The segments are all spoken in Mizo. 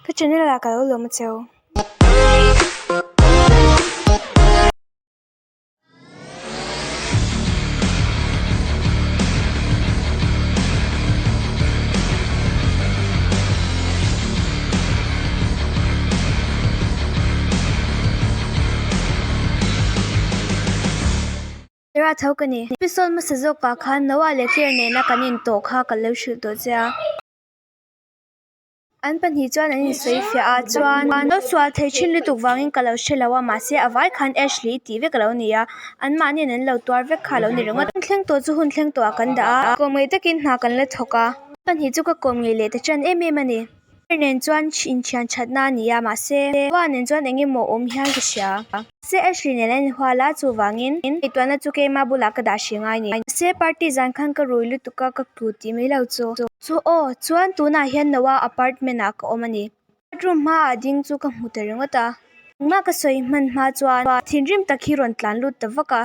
Ka channel ah ka lo lawm a cheu. Sarah tho ka ni. Episode hmasa zawkah khan Noah leh Claire nena kan intawh kha ka lo hrilh tawh che a. An pahnih chuan an insawi fiah a chuan lo sual thei thin lutuk vangin ka lo hre lo a mahse a vai khan Ashley tih vek a lo ni a anmahniin an lo tuar vek kha a lo ni ringawt. Hun thleng tawh chu hun thleng tawhah kan dah a kawm ngei takin hna kan la thawk a. Pahnih chu ka kawm ngei leh ta ṭan em em a ni. Claire nen chuan inthian thatna a ni a mahse Noah nen chuan eng emaw awm hian ka hria. Mahse Ashley nen an inhual a chuvangin ngaihtuahna chu keima bulah ka dah hrih ngai ni. Mahse party zan khan ka rui lutuk a ka tlu tih mai lo chu. Chu aw, chuan tunah hian Noah apartment ah ka awm a ni. Bathroom hmaah ding chu ka hmu ta ringawt a. Engmah ka sawi hman hma chuan thinrim tak hi rawn tlan lut ta vak a.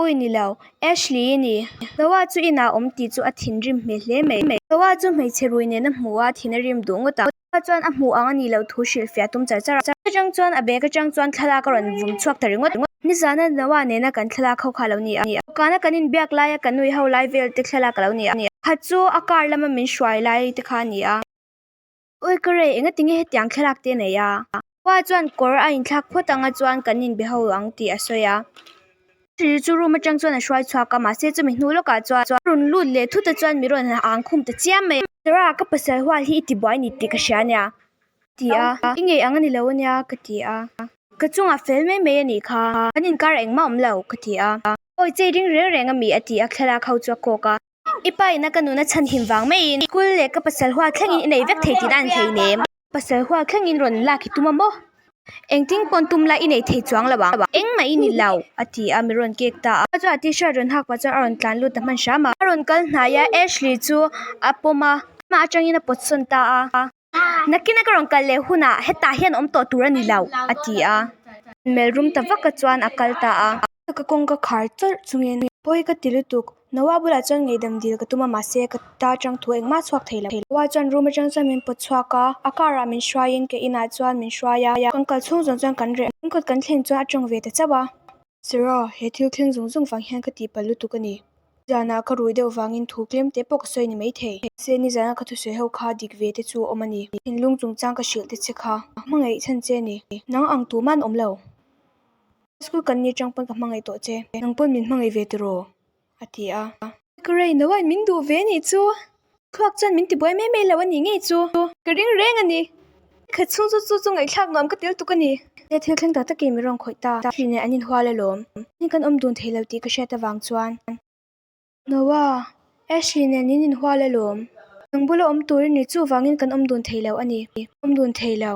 Ui ni lo, Ashley i ni. Noah chu inah awm tih chu a thinrim hmel hle mai. Noah chu hmeichhe rui nen a hmu a, thin a rim duh ngawt a. Noah chuan a hmuh ang a nih loh thu hrilhfiah tum char char a. Atang chuan a bag atang chuan thlalak a rawn vum chhuak ta ringawt. Nizana Noah nena kan thlalak ho kha a lo ni a. Dawhkana kan inbiak laia kan nui ho lai vel te thlalak a lo ni a. Khat chu a car lama min hruai lai te kha a ni a. Ui ka rei, engatinge hetiang thlalak te a nei a? Noah chuan kawr a inthlak phawt anga chuan kan inbe ho ang tih a sawi a. Thil chu room atang chuan a hruai chhuak a, mahse chumi hnu lawkah chuan a rawn lut leh thut a chuan mi rawn ang khum ta chiam mai. Sarah, ka pasal hual hi i ti buai ni tih ka hria ania a ti a, i ngei ang a ni lo ania ka ti a. Ka chungah fel mai mai a nih kha, kan inkar engmah awm lo ka ti a. Awi chei ring reng reng a mi a ti a, thlalak ho chu a kawk a. I pa ina ka nuna chhanhim vang maiin school leh ka pasal hual thlengin i nei vek thei tihna an thei nem. Pasal hual thlengin rawn lak i tum a maw? Engtin pawn tum la i nei thei chuang lo ang. Engmah i ni lo, a ti a, mi rawn kek ta a. Chuan a t-shirt rawn hak pah chuan a rawn tlan lut ta hman hram a. A rawn kal hnai a, Ashley chu a pawm a, amah atangin a pawt sawn ta a. Nakina ka rawn kal leh hunah hetah hian awm tawh tur a ni lo, a ti a. Melh rum ta vak a chuan a kal ta a. Ka kawng ka khar chawrh chungin pawi ka ti lutuk. Noah bulah chuan ngeihdam dil ka tum a mahse ka ta atang thu engmah chhuak thei lo. Noah chuan room atang chuan min pawt chhuak a, a car ah min hruaiin ka inah chuan min hruai a, kan kal chhung zawng chuan kan reh. Kan kawt kan thlen chuan a tawng ve ta chauh a. Sarah, he thil thleng zung zung vang hian ka tihpalh lutuk a ni. Zanah ka rui deuh vangin thu tlem te pawh ka sawi ni maithei. Mahse nizana ka thusawi ho kha dik ve te chu a awm a ni. Thinlung chungchang ka hrilh te che kha hmangaih chhan che a ni. Nang ang tumah an awm lo. School kan ni tang pawn ka hmangaih tawh che. Nang pawn min hmangaih ve tiraw? a ti a. Ka rei no a, min duh ve anih chu. Thluak chuan min tibuai mai mai lo a nih ngei chu. Ka ring reng a ni. Khat chhung chu chu chu ngaihthlak nuam ka tel tuk a ni. He thil thleng tak takin min rawn khawih ta. Hri nen an inhual alawm. Kan awm dun thei lo tih ka hriat avang chuan. Noah, Ashley nen in inhual alawm. Nang bula awm tur i ni chuvangin kan awm dun thei lo a ni. Awm dun thei lo,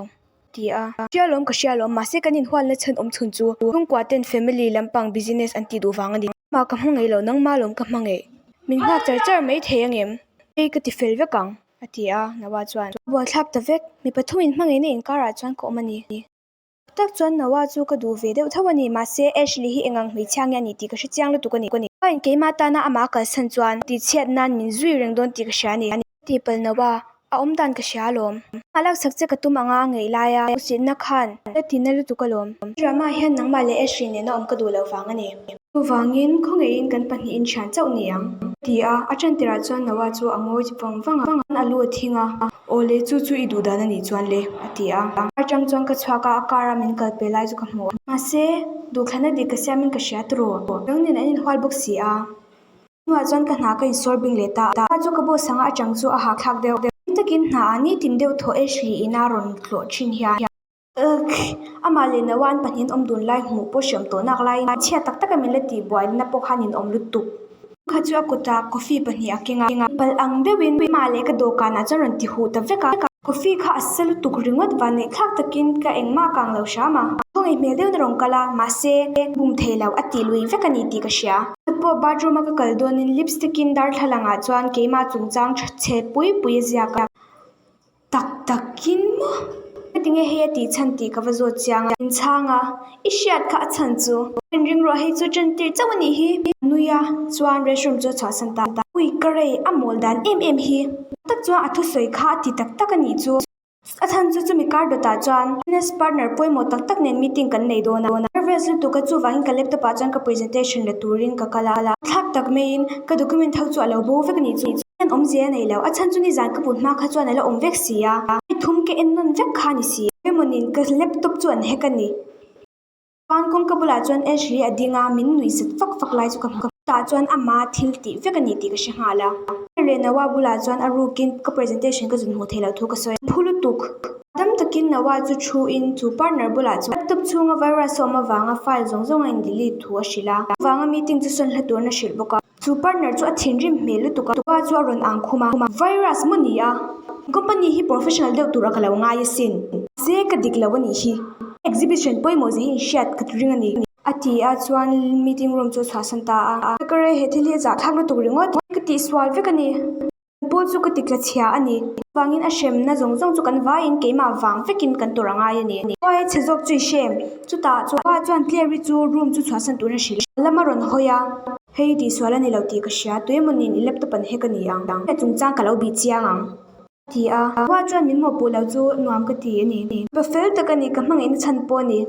ti a. Hria alawm ka hria alawm, mahse kan inhualna chhan awm chhun chu chhungkua ten family lampang business an tih duh vang a ni. Mah ka hmangaih lo, nangmah alawm ka hmangaih. Min nghak char char mai thei angem? Hei ka ti fel vek ang, a ti a, Noah chuan. A buaithlak ta vek, mi pathumin hmangaihna inkarah chuan ka awm a ni. Tak chuan Noah chu ka duh ve deuh tho a ni, mahse Ashley hi engang hmeichhia nge a ni tih ka hre chiang lutuk a ni. Noah in keimah tana amah a kalsan chuan tihchhiat nan min zui reng dawn tih ka hria a ni. Tihpalh Noah, a awm dan ka hria alawm. Amah laksak che ka tum anga a ngeih laia hmuhsitna khan ka tina lutuk alawm. Drama hian nangmah leh Ashley nena awm ka duh loh vang a ni. Chuvangin khawngaihin kan pahnihin thian chauh ni ang. A ti a, a tantirah chuan Noah chu a ngawi vang vang a, a lu a thing a. Aw le, chu chu i duh dan a nih chuan le, a ti a. Car atang chuan ka chhuak a, a car a min kal pe lai chu ka hmu a. Mahse, duhthlanna dik ka siamin ka hria tawh. Dang nen an inhual bawk si a. Hnuah chuan ka hna ka insawr bing leh ta a. Chu ka boss anga atang chu a hahthlak deuh. Takin hna ah nitin deuh thaw Ashley ina rawn tlawh thin hian. Ugh! Amah leh Noah an pahnihin awm dun lai hmuh pawh hriam tawh nak laiin chhia tak taka min la tih buaina pawh khan in awm lutuk. Kha chu a kutah coffee pahnih a keng a, palh ang deuhin amah leh ka dawhkanah chuan rawn ti huh ta vek a. Coffee kha a sa lutuk ringawt vanneih thlak takin ka engmah kang lo hram a. Khawngaih hmel deuhin a rawn kal a, mahse bum thei lo a tih lui vek a ni tih ka hria. Khat pawh bathroom a ka kal dawnin lipstick in darthlalang ah chuan keimah chungchang tha chhe pui pui a ziak a. Tak takin maw? Heti nge hei a tih chhan tih ka va zawt chiang a. Inchhang a, i hriat kha a chhan chu. Inring rawh hei chu ṭan tirh chauh a nih hi. A nui a, chuan restroom chu a chhuahsan ta. Ui ka rei, a mawl dan em em hi. Tak chuan a thusawi kha a ti tak tak a nih chu. A chhan chu chumi kar dawtah chuan business partner pawimawh tak tak nen meeting kan nei dawn a. Nervous lutuk a chuvangin ka laptop ah chuan ka presentation la turin ka kal a. Thlak tak maiin ka document ho chu a lo bo vek a nih chu. Hian awmzia a nei lo. A chhan chu nizan ka put hma kha chuan a la awm vek si a. Thum ka en nawn vek kha a ni si. Emawnin ka laptop chu an hack a ni. Chuan kawngka bulah chuan Ashley a ding a, min nuih zat fak fak lai chu ka hmu. Chutah chuan ama thil tih vek a ni tih ka hre nghal a. Leh Noah bulah chuan a rukin ka presentation ka zun hmuh theih loh thu ka sawi a. Phu lutuk. Dam takin Noah chu thu in chu partner bulah chuan laptop chhunga virus a awm avanga file zawng zawng a in delete thu a hrilh a. Chuvanga meeting chu sawn hla turin a hrilh bawk a. Chu partner chu a thinrim hmel lutuk a, Noah chu a rawn ang khum a. Virus maw ni a? Company hi professional deuh tur a ka lo ngai asin. Mahse ka dik lo a nih hi. Exhibition pawimawh zia hi inhriat ka ring a ni. A ti a, chuan meeting room chu a chhuahsan ta a. Ka rei he thil hi a zahthlak lutuk ringawt. Ka tihsual vek a ni. Kan pawl chu ka ti tla chhia a ni. Chuvangin a hremna zawng zawng chu kan vaiin keimah vang vekin kan tawrh a ngai a ni. Khuai chhe zawk chu i hrem. Chutah chuan chuan Clary chu room chu chhuahsan turin a hrilh a. Lam a rawn hawi a. Hei tihsual a ni lo tih ka hria. Tuemawnin i laptop an hack a ni ang. He chungchang ka lo bih chiang ang. A ti a. Khua chuan min mawhpuh lo chu nuam ka ti a ni. Pa fel tak a ni, ka hmangaihna chhan pawh a ni.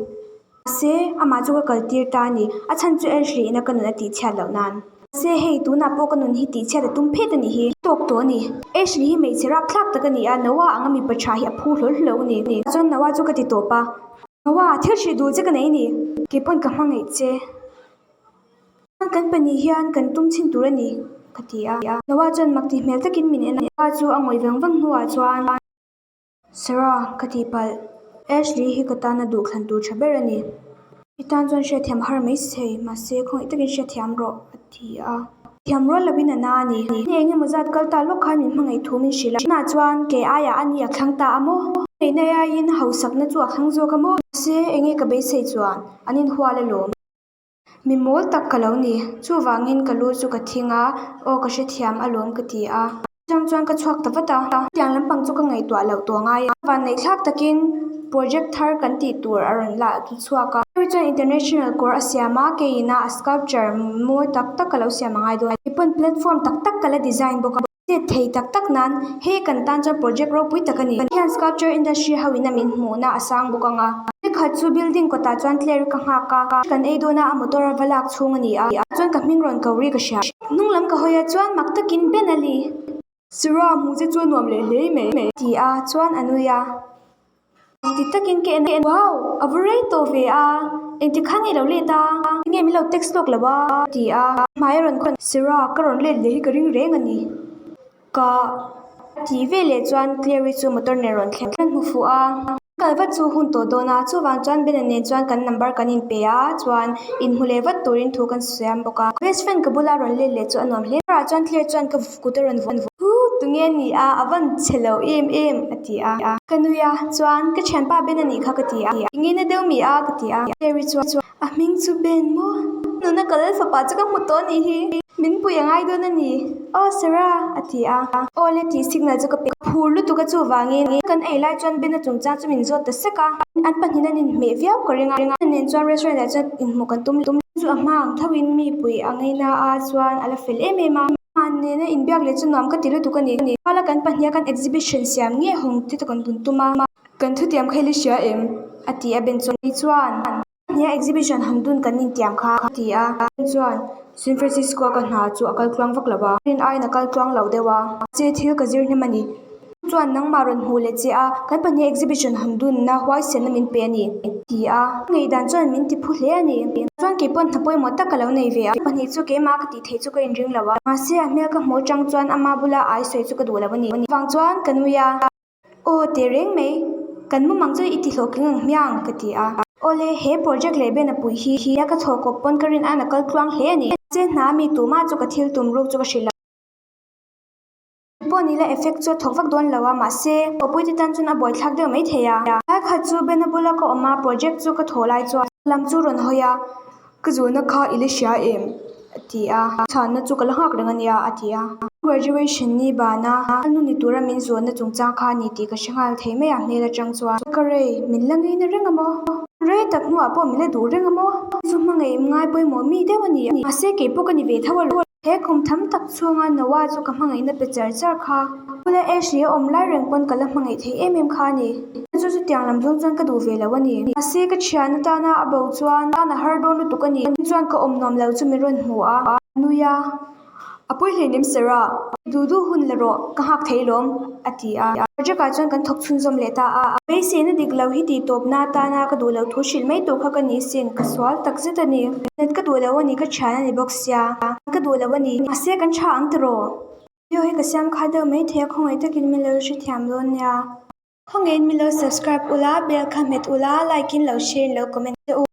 Mahse, amah chu ka kal tir ta a ni. A chhan chu Ashley ina ka nun a tihchhiat loh nan. Mahse, hei tunah pawh ka nun hi tihchhiat a tum phet a nih hi. Tawk tawh a ni. Ashley hi hmeichhe rapthlak tak a ni a, Noah anga mipa tha hi a phu hlawl hlawl a ni. Chuan Noah chu ka ti tawp a. Noah, thil hrih duh che ka nei a ni. Keipawn ka hmangaih che. Kan pahnih hian kan tum chhin tur a ni, ka ti a. Noah chuan mak tih hmel takin min en a. Noah chu a ngawih vang vang hnuah chuan, Sarah, ka tih palh. Ashley hi ka tana duhthlan tur tha ber a ni. I tan chuan hriatthiam a har mai thei, mahse khawngaih takin hriatthiam rawh, a ti a. Thiam rual lovin a na a ni. Ni eng emaw zat kal ta lawk khan min hmangaih thu min hrilh a. Tunah chuan kei aiah a ni a thlang ta a maw? Hmangaihna aiin hausakna chu a thlang zawk a maw? Mahse enge ka beisei chuan an inhual alawm. Mi mawl tak ka lo ni. Chuvangin ka lu chu ka thing a, aw ka hrethiam alawm ka ti a. Chutang chuan ka chhuak ta vat a. Chutiang lampang chu ka ngaihtuah loh tawh ngai a. Vanneih thlak takin project thar kan tih tur a rawn la chhuak a. Hemi chuan international kawr a siam a, keiin a sculpture mawi tak tak ka lo siam a ngai dawn a. Keipawn platform tak tak ka la design bawk a. Chet thei tak tak nan hei kan tan chuan project ropui tak a ni. Kan hian sculpture industry ho in a min hmuhna a sang bawk ang a. Nikhat chu building kawtah chuan Claire ka nghak a, kan ei dawn a, a motor a va lak chhung a ni a. Chuan ka hming rawn ko ri ka hria. Hnung lam ka hawi a chuan mak takin Ben a li. Sarah, hmuh che chu a nuam leh hle mai. Ti a, chuan a nui a. Ti takin ka en a, wow! A va rei tawh ve a, engti khan nge lo let a? Tinge min lo text lawk lo a? A ti a, hmai a rawn khawn. Sarah, ka rawn let leh hi ka ring reng a ni. Ka tih ve leh chuan Clary chu motor nen rawn thleng hmu fuh a. Kal vat chu hun tawh dawn a, chuvang chuan Ben-a nen chuan kan number kan inpe a, chuan inhmu leh vat turin thu kan siam bawk a. Best friend ka bula rawn let leh chu a nuam hle. Sarah chuan Claire chuan ka kut a rawn vuan. Huh! Tunge ni a, a van chhe lo em em, a ti a. Ka nui a, chuan ka thianpa Ben a nih kha ka ti a. Enge na deuh mi a, ka ti a. Terry chuan, A hming chu Ben maw? Nuna ka lal fapa chu ka hmu tawh a nih hi. Min pui a ngai dawn a ni. Aw Sarah, a ti a. Aw le tih signal chu ka pe. Ka phur lutuk a chuvangin kan ei lai chuan Ben a chungchang chu min zawt ta sek a. An pahnihin an inhmeh viau ka ring a. Ben nen chuan restaurant ah chuan inhmuh kan tum. Chu a hma ang thoin mi pui a ngaina a chuan a la fel em em a. Amah nena inbiak leh chu nuam ka ti lutuk a ni. Kuala kan pahniha kan exhibition siam nge hawng te kan tun tum a. Kan thutiam kha i la hria em? A ti a Ben chuan. Kei chuan pahniha exhibition han dun kan intiam kha a ti a. Ben chuan San Francisco a ka hna chu a kal tluang vak lo a. Rin aiin a kal tluang lo deuh a. Mahse thil ka zir hnem a ni. Chuan nangmah rawn hmuh leh che a, kan pahnih exhibition han dunna huaisenna min pe a ni, ti a. Ka ngaihdan chuan min ti phu hle a ni. Chuan kei paw'n hna pawimawh tak ka lo nei ve a, pahnih chu keimah ka tih theih chu ka inring lo a. Mahse a hmel ka hmuh atang chuan ama bula ai sawi chu ka duh lo a ni. Vang chuan ka nui a. Aw teh reng mai, kan mumang chu i ti hlawhtling ang hmiang, ka ti a. Awle, he project leh Ben a puih hi hi a ka chhawh kawp pawn ka rin aiin a kal tluang hle a ni. Mahse hna mi tumah chu ka thil tum ruk chu ka hrilh lo. Pawh ni la effect chu a thawk vak dawn lo a, mahse awpuite tan chuan a buaithlak deuh mai thei a. Tlai khat chu Ben-a bula ka awm a, project chu ka thawh lai chuan lam chu rawn hawi a, ka zawhna kha i la hria em? a ti a, chhanna chu ka la nghak reng a nia a ti a. Graduation ni bana a nu ni tura min zawhna chungchang kha a ni tih ka hre nghal thei mai a hmel atang chuan. Ka rei, min la ngeina reng a maw? Rei tak hnuah pawh min la duh reng a maw? Chu hmangaih ngai pawimawh mi deuh a ni a, mahse keipawh ka ni ve tho alawm. He kum tham tak chhunga Noah chu ka hmangaihna pe char char kha. Bula Ashley a awm lai reng pawn ka la hmangaih thei em em kha a ni. Chu chutiang lam zawng chuan ka duh ve lo a ni. Mahse ka thian atana a bo chuan tan a har dawn lutuk a ni. Chuan ka awm nuam lo chu min rawn hmu a. A nui a, A pawi hleinem Sarah, duh duh hun la rawh, ka nghak thei lawm, a ti a. Project ah chuan kan thawk chhunzawm leh ta a. Beiseina dik lo hi tih tawpna atana ka duh loh thu hrilh mai tur kha ka ni sin, ka sual tak zet a ni. Nat ka duh lo a ni, ka thian a ni bawk sia. Ka duh lo a ni, mahse kan tha ang tiraw? Video hi ka siam kha deuh mai thei a, khawngaih takin min lo hrethiam dawn nia. Khawngaihin min lo subscribe ula, bell kha hmet ula, like in lo share in lo comment che u.